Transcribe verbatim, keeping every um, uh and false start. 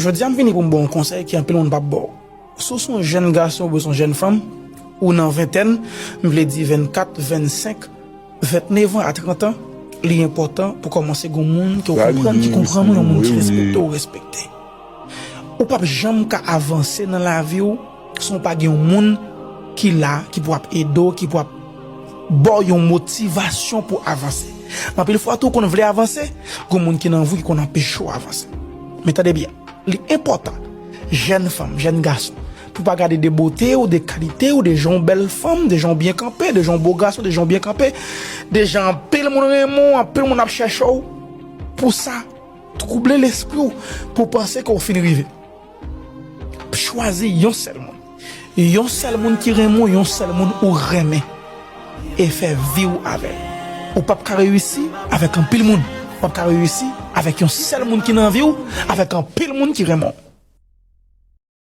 Jodi a m vini pou m ba w yon konsèy ke anpil moun p ap ba w. Si w se yon jèn gason oubyen se yon jèn fanm, ou nan ventèn, m vle di vennkat, vennsenk, ventnèf an a trant an, li enpòtan pou kòmanse gen yon moun ke w konprann, ki konprann ou, yon moun ki respekte w, respekte. Ou p ap janm ka avanse nan lavi w si w pa gen yon moun ki la, ki pou ap ede w, ki pou ap ba w yon motivasyon pou avanse. Anpil fwa tou, ou konn vle avanse, gen moun ki nan vi w ki konn anpeche w avanse. Men tande byen, li enpòtan, jèn fanm, jèn gason, pou pa gade de bote w, de kalite w, de jan w bèl fanm, de jan w byen kanpe, de jan w bo gason, de jan w byen kanpe, de jan anpil moun renmen w, anpil moun ap chèche w. Pou sa twouble lespri w, pou w panse ke w fin rive. Chwazi yon sèl moun. Yon sèl moun ki renmen w, yon sèl moun ou renmen. E fè vi w avè l. Ou p ap ka reyisi avèk anpil moun. Ou p ap ka reyisi avèk yon sèl moun ki nan vi w, avèk anpil moun ki renmen w.